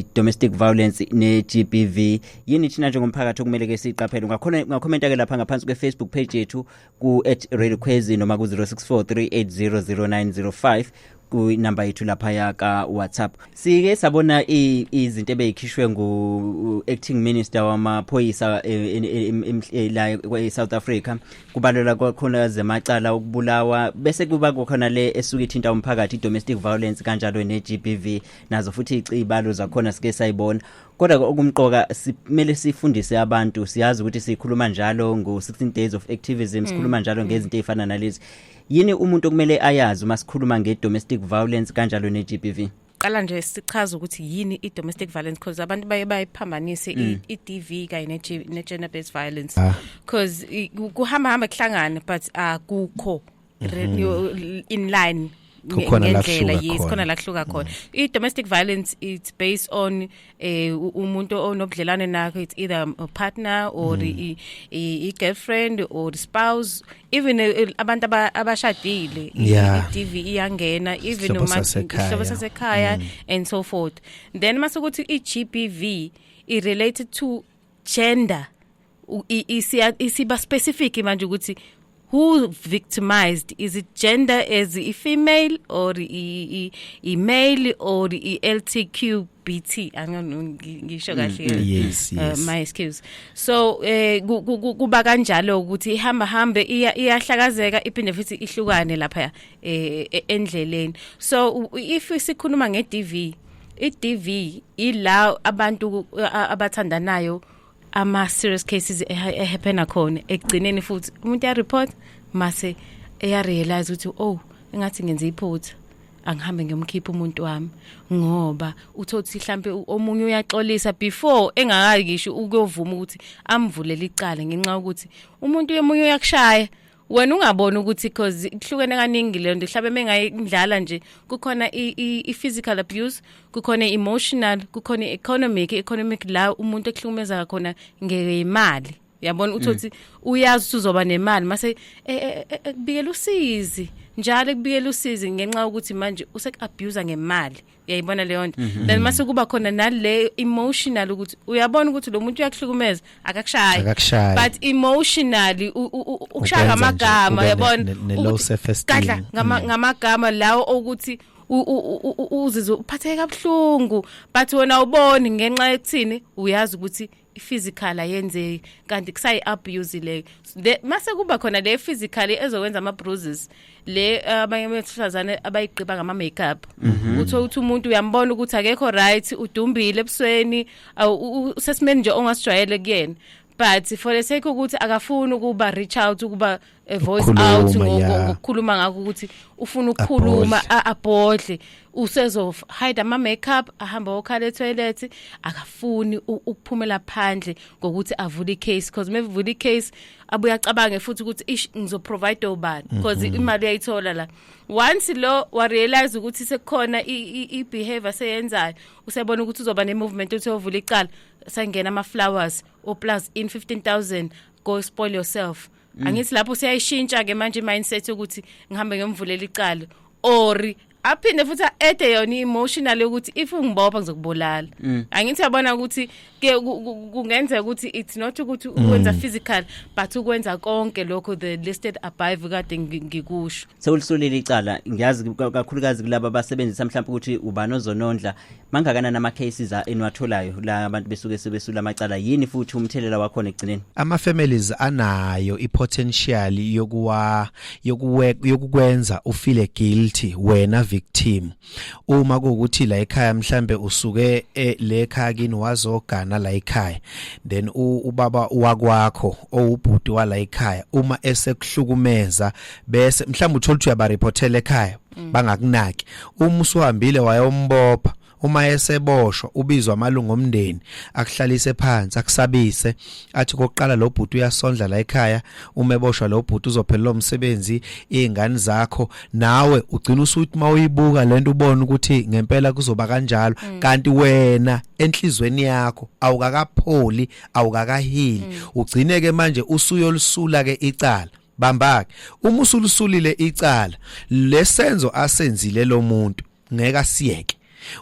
I domestic violence ne GBV yini thina njengomphakathi okumele ke siqaphele? Ungakhona ungakhomenta ke lapha ngaphansi kwe Facebook page yethu ku @radiokhwezi noma ku 0643800905 kunamba yethu lapha ya ka WhatsApp. Sike sabona izinto ebeyikhishwe ngu acting minister wamaphoyisa la e South Africa, kubalelwa kwakhona zemacala okubulawa, bese kuba kukhona le esuke ithinta umphakathi, domestic violence, kanjalo ne GBV nazo futhi izibalo zakhona sike sayibona. Kodwa okumqoka, simele sifundise abantu. Siyazi ukuthi sikhuluma njalo ngo 16 days of activism, sikhuluma njalo ngezinto ezifana nalezi. Yini umuntu okumele ayazi uma sikhuluma nge domestic violence kanjalo ne GBV? Qala nje sichaza ukuthi yini i-domestic violence, because abantu baye bayiphambanise i-DV kanye ne-gender based violence, because kuhamba hamba kuhlangane, but akukho in line Kukhona la ngendlela kuhluka yes khona. Khona la kuhluka khona. I-domestic violence, it's based on umuntu onobudlelwane nakho. It's either a partner or i girlfriend or spouse, even abantu abashadile. I-DV iyangena even Isihlobo uma sasekhaya. Isihlobo sasekhaya and so forth. Then mase ukuthi i-GBV i related to gender, isiba specific manje ukuthi who victimized, is it gender as a female or i male or i LTQBT, angano ngisho kahle? Yes. My excuse. So kuba kanjalo ukuthi ihamba hambe iyahlakazeka, iphinde futhi ihlukane lapha endleleni. So if sikhuluma nge-DV, i-DV ila abantu abathandanayo, ama serious cases ehappen khona ekugcineni, futhi umuntu ya report mase eya realize ukuthi, "Oh, engathi ngenze iphutha, angihambe ngiyomkhipha umuntu wami," ngoba uthothi mhlambe omunye uyaxolisa before engakayisho ukuyovuma ukuthi amvulele icala, ngenxa yokuthi umuntu omunye uyakushaya, wena ungaboni ukuthi, because kuhlukene kaningi leyo nto. Mhlawumbe mengayidlala nje, kukhona i physical abuse, kukhona emotional, kukhona economic. Economic la umuntu ekuhlukumeza khona ngemali, uyabona, uthothi uyazi ukuthi uzoba nemali mase ekubikela usizi njalo, ekubikela usizi ngenxa yokuthi manje usek-abuse ngemali, uyayibona leyo nto. Then mase kuba khona nale emotional, ukuthi uyabona ukuthi lo muntu uyakuhlukumeza, akakushayi, Akakushayi. but emotionally ukushaya Ukwenza nje ngamagama, ube uyabona, ne-low ukuthi self-esteem. Gadla ngamagama lawo okuthi uzizwe uphatheke kabuhlungu, but wena uboni ngenxa yokuthini, uyazi ukuthi i-physical ayenzeki, kanti kusayi abuse leyo. Mase kuba khona le physical ezokwenza ama bruises le abanye besifazane abayigqiba ngama makeup. Utho ukuthi umuntu uyambona ukuthi akekho right, udumbile ebusweni, usesimeni nje ongasijwayele kuyena, but for the sake ukuthi akafuni ukuba reach out, ukuba a voice out Ukukhuluma, ngokukhuluma ngakho, ukuthi ufuna ukukhuluma, abhodle, usezo hide ama makeup, ahamba okhala etoilet, akafuni ukuphumela phandle ngokuthi avule icase, because mevula icase abuye acabange futhi ukuthi, "Ish, ngizoprovide ubani?" Because imali uyayithola la. Once lo wa realize ukuthi sekukhona i behavior seyenzayo, usebona ukuthi uzoba ne movement uthi ovula icala, sangena ama flowers o plus in 15,000, go spoil yourself. Angithi lapho siyayishintsha ke manje mindset ukuthi ngihambe ngiyomvulela icala, or aphinde futhi ede yona emotional ukuthi if ungibopha ngizokubulala. Angithi yabona ukuthi ke kungenzeka ukuthi it's not ukuthi ukwenza physical, but ukwenza konke lokho the listed above kade ngikusho. Sewulisulile icala, ngiyazi kakhulukazi kulaba abasebenzisa mhlawumbe ukuthi ubani ozonondla, mangakanani ama cases eniwatholayo la abantu besuke sebesula amacala? Yini futhi umthelela wakhona ekugcineni? Ama families anayo i-potential yokuwa yokuwe yokukwenza ufeel guilty wena victim, uma kuukuthi la ekhaya mhlambe usuke le ekhaya kini wazogana la ekhaya, then ubaba wakwakho owubhuti wala ekhaya uma esekuhlukumeza, bese mhlawumbe uthola ukuthi uyabareportela ekhaya, bangakunaki. Uma usuhambile wayombopha, uma eseboshwa ubizwa amalungu omndeni, akuhlalise phansi, akusabise, athi kokuqala lo bhuti uyasondla la ekhaya, uma eboshwa lo bhuti uzophelela umsebenzi, izingane zakho nawe. Ugcina usuthi mawuyibuka lento ubone ukuthi ngempela kuzoba kanjalo, kanti wena enhlizweni yakho awukakapholi, awukakahili. Ugcine ke manje usuyolisula ke icala. Bambake, uma usulusulile icala, lesenzo asenzile lo muntu ngeke asiyeke.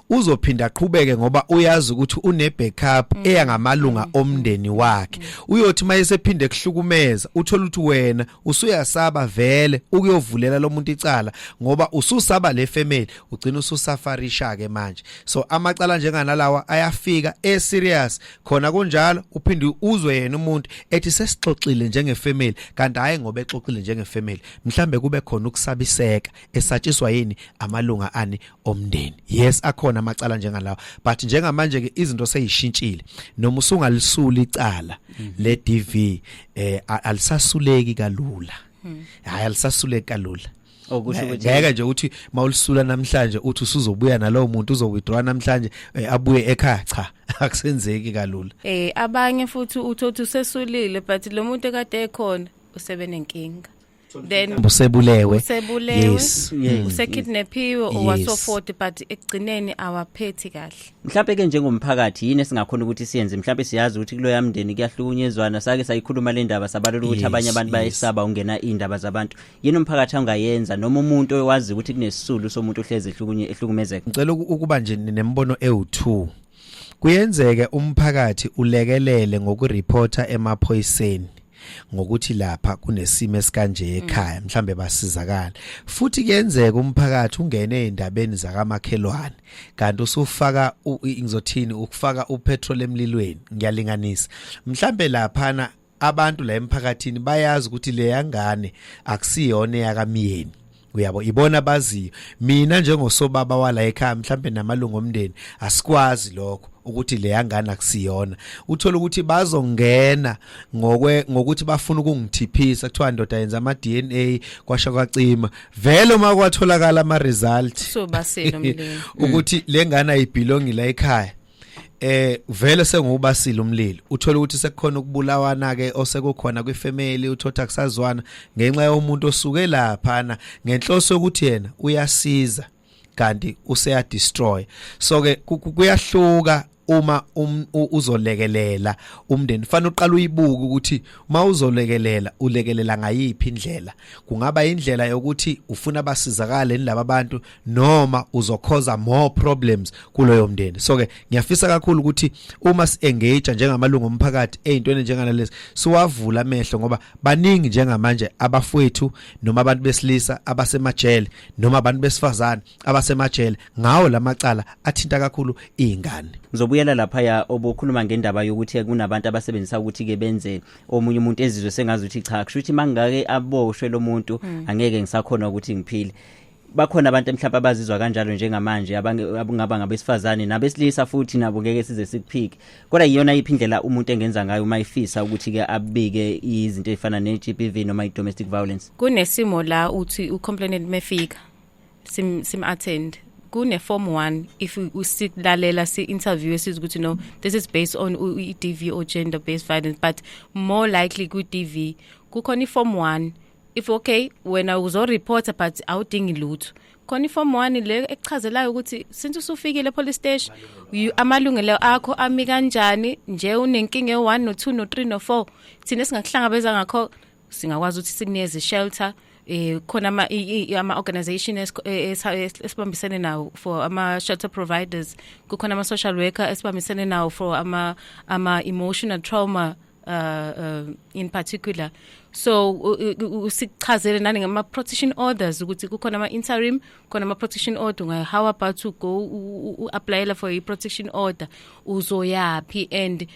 Uzophinda aqhubeke ngoba uyazi ukuthi une backup eyangamalunga omndeni wakhe. Uyothi mayesephinde kuhlukumeza, uthola ukuthi wena usuyasaba vele ukuyovulela lo muntu icala ngoba ususaba le family, ugcina ususafarisha ke manje. So amacala njenganalawa ayafika e serious khona kunjalo, uphinde uzwe yena umuntu ethi sesixoxile njengefamily, kanti hayi, ngoba exoxile njengefamily mhlambe kube khona ukusabiseka esatshiswa yini amalunga ani omndeni. Yes, akhona amacala njengalawa, but njengamanje ke izinto seyishintshile. Noma usungalisula icala le DV, alisasuleki kalula, hayi, alisasuleki kalula. Okusho ukuthi Ngeke nje uthi mawulisula namhlanje uthi usuzobuya nalowo muntu uzo withdraw namhlanje, abuye ekhaya. Cha, akusenzeki kalula. Abanye futhi uthothi usesulile, but lo muntu ekade ekhona usebenenkinga, then Usebulewe. Usebulewe. Usekidnapiwe or so forth, but ekugcineni awaphethi kahle. Mhlawumbe ke njengomphakathi yini esingakhona ukuthi siyenze? Mhlawumbe siyazi ukuthi kuloya mndeni kuyahlukunyezwana, sake sayikhuluma le ndaba, sabalula ukuthi abanye abantu bayesaba ungena iy'ndaba zabantu. Yini umphakathi angayenza noma umuntu owazi ukuthi kunesisulu somuntu ohlezi ehlukumezeka? Ngicela ukuba nje nembono ewu2. Kuyenzeke umphakathi ulekelele ngokureporta emaphoyiseni ngokuthi lapha kunesimo esikanje ekhaya, mhlambe basizakala. Futhi kuyenzeka umphakathi ungene ezindabeni zakamakhelwane, kanti usufaka ngizothini, ukufaka upetrol emlilweni. Ngiyalinganisa, mhlambe laphana abantu la emphakathini bayazi ukuthi le yangane akusiyona yakamyeni, uyabo, ibona baziyo. Mina njengosobaba wala ekhaya mhlambe namalungu omndeni asikwazi lokho ukuthi le yangane akusiyona. Uthola ukuthi bazongena ngokwe ngokuthi bafuna ukungithiphisa, kuthiwa ndoda yenza ama DNA, kwasha kwacima vele uma kwatholakala ama result So basile umlilo. ukuthi lengane ayibelongi la ekhaya, vele sengubasile umlilo. Uthola ukuthi sekukhona ukubulawana ke osekukhona kwifamily, uthola kusazwana ngenxa yomuntu osuke laphana ngenhloso yokuthi yena uyasiza kanti useya destroy. So ke kuyahluka uma uzolekelela umndeni, fanele uqala uyibuke ukuthi uma uzolekelela ulekelela ngayiphi indlela. Kungaba indlela yokuthi ufuna basizakale laba bantu noma uzocausa more problems kuloyo mndeni. So ke ngiyafisa kakhulu ukuthi uma si-engage njengamalungu omphakathi ey'ntweni njengalezi, siwavula amehlo, ngoba baningi njengamanje abafowethu noma abantu besilisa abasemajele noma abantu besifazane abasemajele ngawo lamacala athinta kakhulu izingane. Ngizobuyela laphaya obukhuluma ngendaba yokuthi kunabantu abasebenzisa ukuthi-ke benze omunye umuntu ezizwe sengazi ukuthi cha, kusho ukuthi mangake aboshwe lo muntu angeke ngisakhona ukuthi ngiphile. Bakhona abantu mhlawumbe abazizwa kanjalo njengamanje, abangaba ngabesifazane nabesilisa futhi nabo, ngeke size sikuphike. Kodwa iyona yiphi indlela umuntu engenza ngayo uma ifisa ukuthi-ke abike izinto ey'fana ne-GBV noma i-domestic violence? Kunesimo la uthi ucomplainant mefika sim attend, kune form 1. If usilalela si interview esiza ukuthi no, this is based on i-DV or gender based violence, but more likely ku DV kukhona i-form 1. If okay wena uzoreporta but awudingi lutho, khona i-form 1 le ekuchazelayo ukuthi since usufikile police station, amalungelo akho ami kanjani nje, unenkinga e1 no2 no3 no4, thina singakuhlangabeza ngakho, singakwazi ukuthi sikunikeze shelter. Khona ama organization esibambisene nawo for ama shelter providers, kukhona ama social worker esibambisene nawo for ama emotional trauma in particular. So usichazele nani ngama protection orders ukuthi kukhona ama interim, khona ama protection order, unga how about to go u-applyela for i protection order, uzoyapi and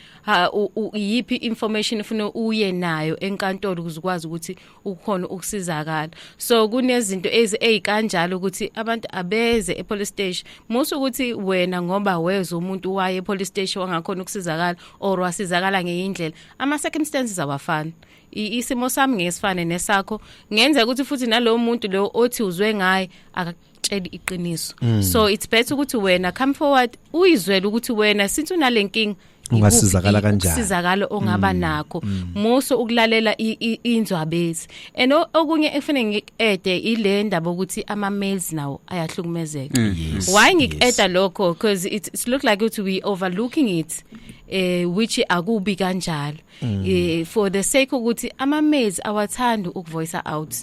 iyiphi information ufuna uye nayo enkantolo ukuze ukwazi ukuthi ukhona ukusizakala. So kunezinto ezikanjalo ukuthi abantu abeze e police station. Musu ukuthi wena ngoba weza umuntu waye e police station wangakhona ukusizakala or wasizakala ngeyindlela, ama circumstances awafani. Isimo sami ngesifane nesakho, ngenza ukuthi futhi nalowo muntu lo othi uzwe ngaye akakutsheli iqiniso. So it's better ukuthi wena come forward, uyizwele ukuthi wena since unalenkinga Ungasizakala kanjani? Ukusizakala ongaba nakho, muso ukulalela inzwabezi. And okunye ekufanele ngikuede ile ndaba ukuthi ama males nawo ayahlukumezeka. Why ngikueda lokho? Because it look like ukuthi we overlooking it, which akubi kanjalo, for the sake ukuthi ama males awathandi ukuvoice out,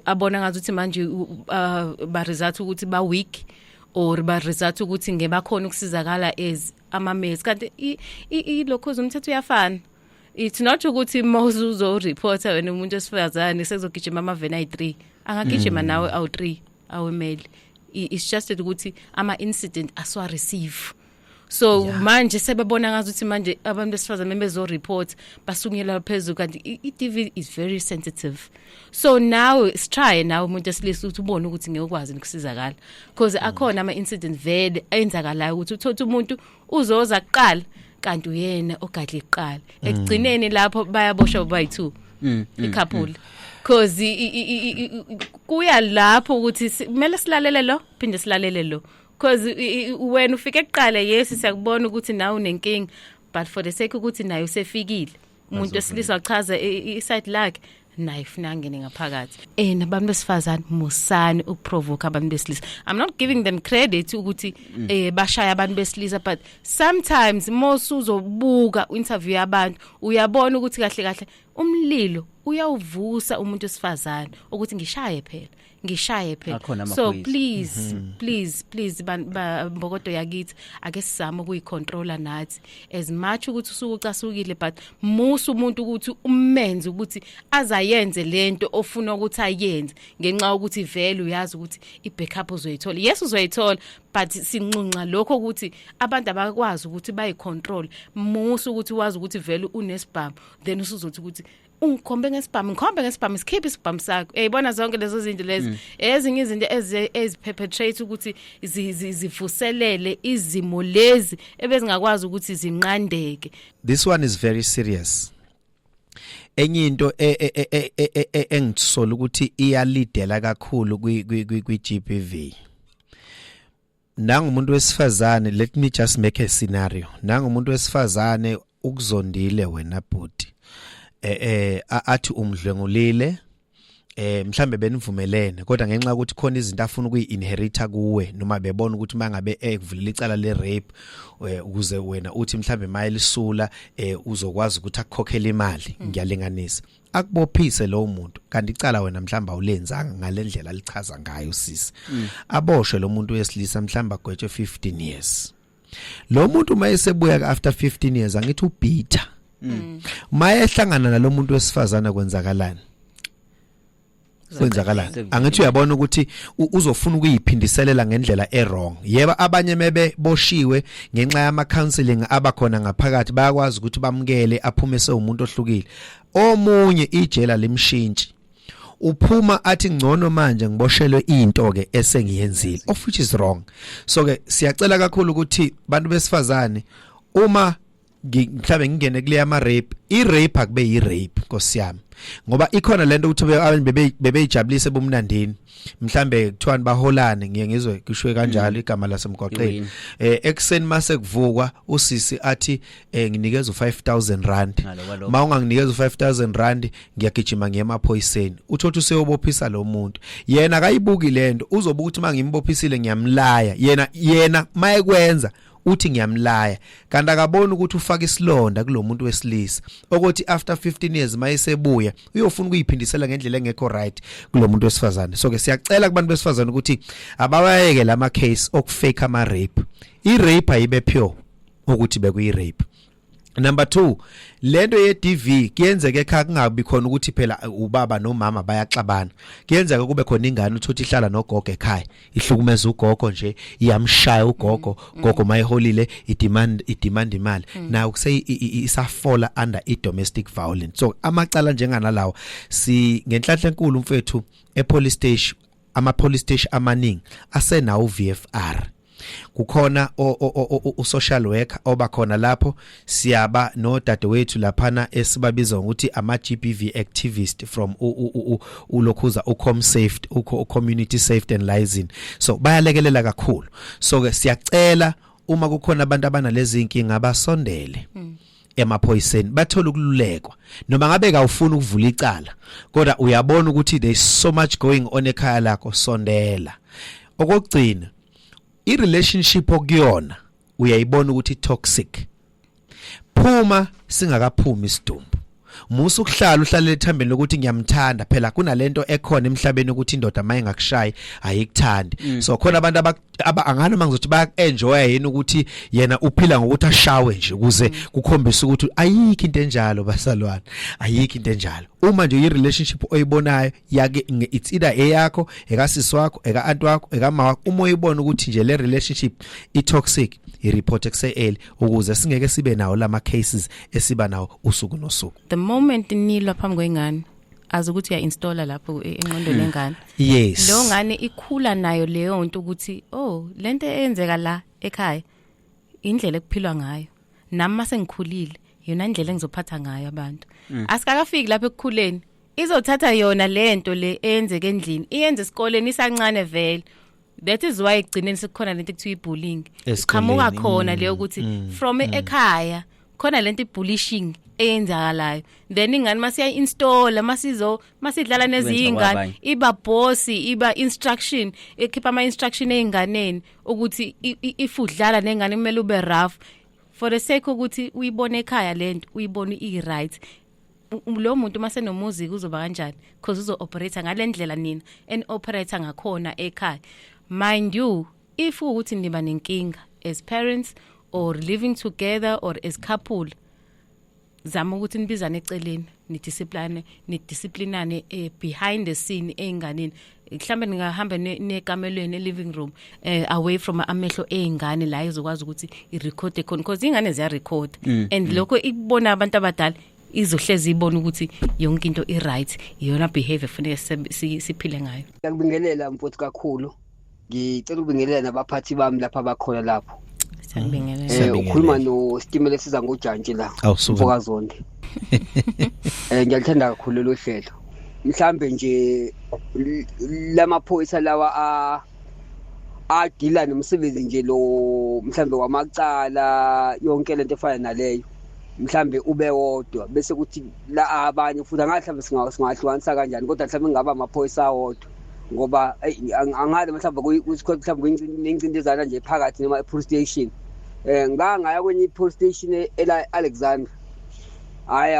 abona ngathi manje ba result ukuthi ba weak. Or ba result ukuthi ngebakhona ukusizakala as ama males, kanti ilokho umthetho uyafana. It's not ukuthi mawuzo reporter wena umuntu wesifazane sekuzogijima ama vena ayi3, angagijima nawe awu3 awemeli. It's just ukuthi ama incident aswa receive, so manje sebebona ngazuthi manje abantu besifazane bezo report basukunyelwa phezulu, kanti i-DV is very sensitive. So now try nawe umuntu esilisa ukuthi ubone ukuthi ngeke ukwazi ukusizakala, because akhona ama incident vele enzakalayo ukuthi uthatha umuntu uzoza kuqala, kanti uyena ogadla iqala. Ekugcineni lapho bayaboshwa bayi2 i-couple, cause kuya lapho ukuthi kumele silalele lo, phinde silalele lo, cause wena ufike kuqala, yes, siyakubona ukuthi nawe unenkinga, but for the sake ukuthi naye usefikile umuntu wesilisa wachaza i-side lakhe, naye ufuna angene ngaphakathi. Nabantu besifazane, musani ukuprovoke abantu besilisa. I'm not giving them credit ukuthi bashaya abantu besilisa, but sometimes mosuzobuka interview yabantu, uyabona ukuthi kahle kahle umlilo uyawuvusa umuntu wesifazane ukuthi ngishaye phela, ngishaye phela. Akhona So amaphoyisa. please, please, please, mbokodo yakithi, ake sizame ukuyicontrola nathi. As much ukuthi usuke ucasukile, but musa umuntu ukuthi umenze ukuthi azayenze lento ofuna ukuthi ayenze ngenxa yokuthi vele uyazi ukuthi i-backup uzoyithola. Yes, uzoyithola, but sinxunxa lokho ukuthi abantu abakwazi ukuthi bayicontrol. Musa ukuthi wazi ukuthi vele unesibhamu, then usuzothi ukuthi ungikhombe ngesibhamu, ngikhombe ngesibhamu, sikhiphe isibhamu sakho. Uyayibona zonke lezo zinto lezi, ezinye izinto ezi perpetrate ukuthi zivuselele izimo lezi ebezingakwazi ukuthi zinqandeke. This one is very serious. Enye into engisola ukuthi iyalidela kakhulu kwi GBV, nangumuntu wesifazane, let me just make a scenario, nangumuntu wesifazane ukuzondile wena bhuti, athi umdlwengulile, mhlambe benivumelene, kodwa ngenxa yokuthi khona izinto afuna ukuyi-inherita kuwe, noma bebona ukuthi mangabe ekuvulela icala le rape, ukuze wena uthi mhlambe mayelisula uzokwazi ukuthi akukhokhele imali, ngiyalinganisa, akubophise lo muntu, kanti icala wena mhlamba awulenzanga ngalendlela alichaza ngayo sisi. Aboshwe lo muntu wesilisa, mhlamba agwetshwe 15 years. Lo muntu mayesebuya after 15 years, angithi ubitter, mayehlangana nalomuntu wesifazana, kwenzakalani? Kwenzakalani? Angithi uyabona ukuthi uzofuna ukuyiphindiselela ngendlela e-wrong. Yebo, abanye mebe boshiwe, ngenxa yama counseling abakhona ngaphakathi, bayakwazi ukuthi bamukele, aphume sewumuntu ohlukile. Omunye ijela limshintshi, uphuma athi ngcono manje ngiboshelwe into ke esengiyenzile, of which is wrong. So ke siyacela kakhulu ukuthi bantu besifazane, uma mhlambe ngingene kule ama rape, i rape akube i rape, Nkosi yami, ngoba ikhona lento ukuthi abanye bebeyijabulise bomnandini, mhlambe kuthiwa baholane, ngiye ngizwe kushiwe kanjalo igama lasemgwaqeni. Iwini. Ekseni mase kuvukwa, usisi athi nginikeza u5000 rand. Ngalo kwalokho. Ma unganginikeza u5000 rand, ngiyagijima ngiye emaphoyiseni. Uthothi useyobophisa lo muntu, yena akayibuki lento, uzobuka ukuthi mangimbophisile ngiyamlaya. Yena mayekwenza uthi ngiyamlaya, kanti akaboni ukuthi ufaka isilonda kulomuntu wesilisa, ukuthi after 15 years mayesebuya uyofuna ukuyiphindisela ngendlela engekho right kulomuntu wesifazane. So ke siyacela kubantu besifazane ukuthi ababayeke lama case okufake ama rape. I rape ayibe pure ukuthi bekuyi rape. Number 2, lento ye DV kuyenzeka ekhaya kungabi khona ukuthi phela ubaba nomama bayaxabana. Kuyenzeka kube khona ingane, uthothi ihlala nogogo ekhaya, ihlukumeza ugogo nje, iyamshaya ugogo, gogo mayiholile i demand imali. Now kuse isafola under i domestic violence. So amacala njenganalawo, si ngenhlanhla enkulu mfethu, e police station, ama police station amaningi asenawo VFR, kukhona o social worker obakhona lapho. Siyaba nodadewethu laphana esibabiza ngokuthi ama GBV activist from ulokhuza ucom safety, uco community safety and liaison, so bayalekelela kakhulu. So ke siyacela, uma kukhona abantu abanalezi inkinga, abasondele emaphoyiseni bathola ukululekwa. Noma ngabe kawufuni ukuvula icala, kodwa uyabona ukuthi there is so much going on ekhaya lakho, sondela. Okugcina, i-relationship okuyona uyayibona ukuthi toxic, phuma singakaphumi isidumbu. Musa ukuhlala uhlale ethambeni lokuthi ngiyamthanda. Phela kunalento ekhona emhlabeni ukuthi indoda mayingakushayi ayikuthandi. So khona abantu angani uma ngizothi baya-enjoya yini ukuthi yena uphila ngokuthi ashawe nje ukuze kukhombise ukuthi ayikho into enjalo. Basalwana, ayikho into enjalo. Uma nje i-relationship oyibonayo yake, it's either eyakho, ekasisi wakho, eka-anti wakho, ekama wakho, uma uyibona ukuthi nje le relationship i-toxic, i-report kuse-early ukuze singeke sibe nawo lama cases esiba nawo usuku nosuku. The moment nilwa phambi kwengane, azi ukuthi uya-installa lapho engqondweni yengane. Leyo ngane ikhula nayo leyo nto ukuthi, oh, lento eyenzeka la ekhaya indlela ekuphilwa ngayo, nami mase ngikhulile yona indlela engizophatha ngayo abantu. Asikakafiki lapho ekukhuleni, izothatha yona lento le eyenzeka endlini iyenze esikoleni isancane vele. That is why egcineni sekukhona lento ekuthiwa ibullying. Esikoleni, Iqhamuka khona leyo ukuthi from ekhaya khona lento ibullying eyenzakalayo, then ingane masiya install masizo masidlala nezinye Kwenza ingane, kwabanye. iba boss, iba instruction, ekhipha ama instruction einganeni ukuthi if udlala nengane kumele ube rough for the sake ukuthi uyibone ekhaya lento, uyibone i right. Lo muntu mase nomuzi kuzoba kanjani? Because uzo operate ngalendlela nina en operate ngakhona ekhaya. Mind you, if ukuthi niba nenkinga as parents or living together or as couple, zama ukuthi nibizane eceleni, nidiscipline, nidisciplinane behind the scene einganeni. Mhlambe ningahamba nekamelweni, e-living room, away from amehlo ey'ngane, la izokwazi ukuthi irekhode khona, because iy'ngane ziyarekhod and lokho ikubona abantu abadala izohlezi ibona ukuthi yonke into i-right, iyona behavior kufanele siphile ngayo. Ngiyakubingelela mfowethu kakhulu. Ngicela ukubingelela nabaphathi bami lapha abakhona lapho. Siyakubingelela. Siyabingelela. Ukhuluma noStimela siza ngojantshi la. Awu, suka. Mfokazonde. Ngiyalithanda kakhulu lolu hlelo. Mhlambe nje lamaphoyisa lawa a adila nomsebenzi nje lo mhlambe wamacala, yonke lento efana naleyo, mhlambe ube wodwa, bese kuthi la abanye futhi angathi mhlambe singahlukanisa kanjani, kodwa mhlambe ngaba amaphoyisa awodwa, ngoba eyi, angazi mhlambe kusikhona mhlambe nencindezana nje phakathi noma e-police station. Ngangaya kwenye i-police station ela Alexandra, hayi,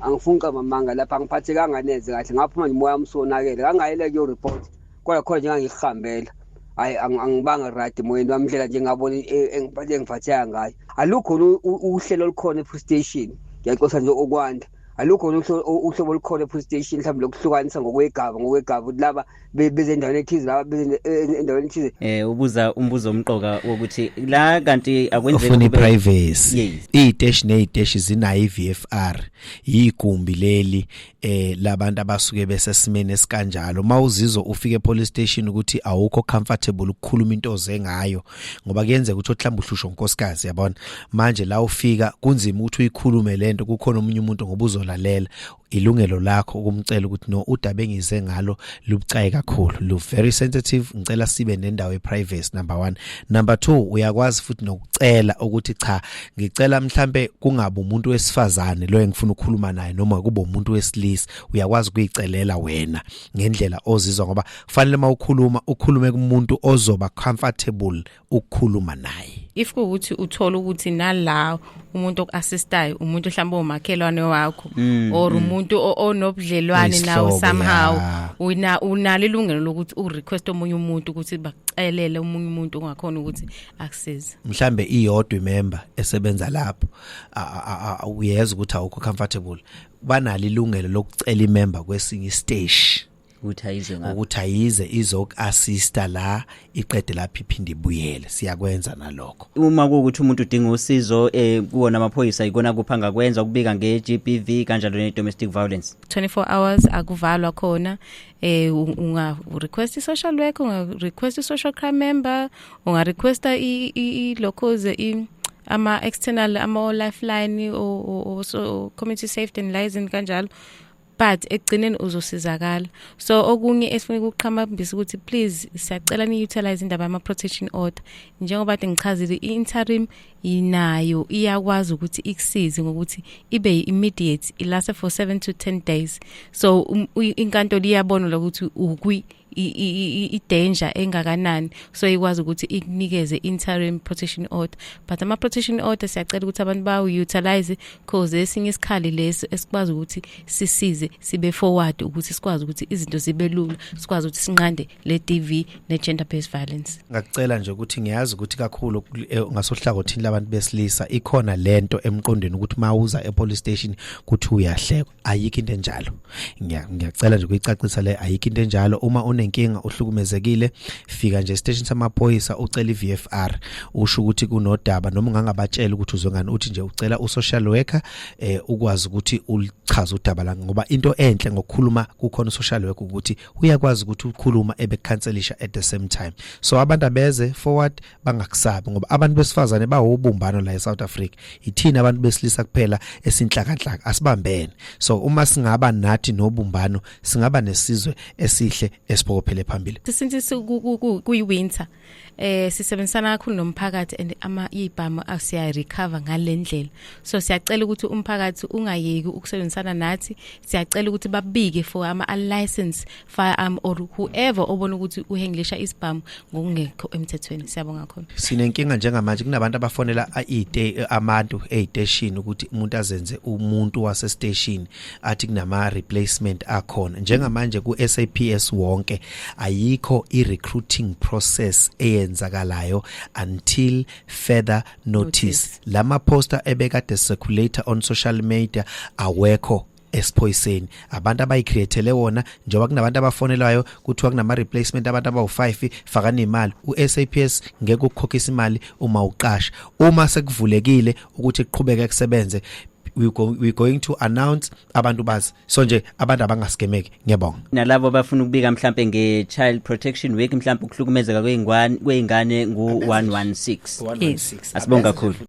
angifuni qamba lapha, angiphathekanga neze kahle, ngaphuma nje umoya wami usonakele. Ngangayele kuyo-report, kodwa khona nje ngangihambela, hayi, angibanga right emoyeni wami, indlela nje ngabona engiphathe engiphatheka ngayo. Alukho uhlelo olukhona e-police station, ngiyaxoxa nje okwanda, alukho uhlobo olukhona e-police station mhlawumbe lokuhlukanisa ngokwegaba ngokwegaba, ukuthi laba beze endaweni ethize, laba beze endaweni ethize. Ubuza umbuzo omqoka wokuthi la kanti akwenzeki Ufuna iprivacy. Yes. Iy'teshi ney'teshi zinayo i-VFR, yigumbi leli labantu abasuke besesimeni esikanjalo. Mawuzizwa ufike epolice station ukuthi awukho comfortable ukukhuluma into oze ngayo, ngoba kuyenzeka ukuthi mhlawumbe uhlushwa unkosikazi, yabona, manje la ufika kunzima ukuthi uyikhulume lento, kukhona omunye umuntu ngoba uzolalela, ilungelo lakho ukumcela ukuthi, no, udaba engize ngalo lubucayi kakhulu, lu very sensitive, ngicela sibe nendawo eprivacy, number 1. Number 2, uyakwazi futhi nokucela ukuthi, cha, ngicela mhlambe kungabe umuntu wesifazane lo engifuna ukukhuluma naye, noma kube umuntu wesilisa. Uyakwazi ukuyicelela wena ngendlela ozizwa, ngoba kufanele mawukhuluma ukhulume kumuntu ozoba comfortable ukukhuluma naye. If kuwukuthi uthola ukuthi nala umuntu okuassistayo umuntu mhlawumbe umakhelwane wakho or umuntu onobudlelwane nawe Oyisihlobo, somehow, ya. una unalo ilungelo lokuthi urequest omunye umuntu ukuthi bakucelele omunye umuntu ongakhona ukuthi akusize. Mhlambe iyodwa imember esebenza lapho, uyezwa ukuthi awukho comfortable, banalo ilungelo lokucela imember kwesinye isiteshi ukuthi ayizwe ngapha, ukuthi ayize izoku-assista la, iqede lapho iphinde ibuyele. Siyakwenza nalokho. Uma kuwukuthi umuntu udinga usizo kuwona amaphoyisa, ikona kupha angakwenza ukubika nge-GBV kanjalo ne-domestic violence? 24 hours, akuvalwa khona. Unga request i social worker, unga request i social crime member, unga requesta i lokhoze i ama external, ama lifeline o so community safety and liaison kanjalo, but ekugcineni uzosizakala. So okunye esifuna ukuqhambisa ukuthi please, siyacela ni utilize indaba yama protection order. Njengoba kade ngichazile, i-interim inayo iyakwazi ukuthi ikusize ngokuthi ibe immediate, ilast for 7 to 10 days. So inkantolo iyabona lokuthi ukwi I danger engakanani, so ikwazi ukuthi ikunikeze interim protection order. But ama protection order, siyacela ukuthi abantu bawu utilize, cause esinye isikhali lesi esikwazi ukuthi sisize sibe forward, ukuthi sikwazi ukuthi izinto zibe lula, sikwazi ukuthi sinqande le DV ne gender based violence. Ngakucela nje ukuthi ngiyazi ukuthi kakhulu ngasohlangothini labantu besilisa ikhona lento emqondweni ukuthi mawuza epolice station kuthi uyahlekwa. Ayikho into enjalo. Ngiyacela nje ukuyicacisa le, ayikho into enjalo. Uma unenkinga, uhlukumezekile, fika nje station samaphoyisa, ucela iVFR, usho ukuthi kunodaba, noma ungangabatshela ukuthi uzwe ngani, uthi nje ucela usocial worker ukwazi ukuthi ulichaze udaba la, ngoba into enhle ngokukhuluma kukhona usocial worker ukuthi uyakwazi ukuthi ukhuluma ebekhanselisha at the same time. So abantu abeze forward, bangakusabi, ngoba abantu besifazane bawubumbano la eSouth Africa. Ithina abantu besilisa kuphela esinhlakanhlaka, asibambene. So uma singaba nathi nobumbano, singaba nesizwe esihle esiphokophele phambili. Since kuyi winter, sisebenzisana kakhulu nomphakathi and ama ibhamu asiya recover ngalendlela, so siyacela ukuthi umphakathi ungayeki ukusebenzisana nathi. Siyacela ukuthi babike for ama unlicensed firearm or whoever obona ukuthi uhandlisha isibhamu ngokungekho emthethweni. Siyabonga khona. Sinenkinga njengamanje, kunabantu abafonela ite abantu eziteshini ukuthi umuntu azenze umuntu wase station, athi kunama replacement akhona. Njengamanje ku SAPS wonke ayikho i recruiting process eyenzakalayo until further notice. Notice. Lama poster ebekade circulate on social media awekho esiphoyiseni, abantu abayicreatele wona, njengoba kunabantu abafonelwayo kuthiwa kunama replacement, abantu abawu5, fakani imali. uSAPS ngeke ukukhokhisa imali uma uqasha. Uma sekuvulekile ukuthi kuqhubeke kusebenze, we going to announce, abantu bazi. So nje abantu abangascameki. Ngiyabonga. Nalabo bafuna ukubika mhlambe nge-Child Protection Week, mhlambe ukuhlukumezeka kwey'ngane, ngu-116. Yes. Asibonga kakhulu.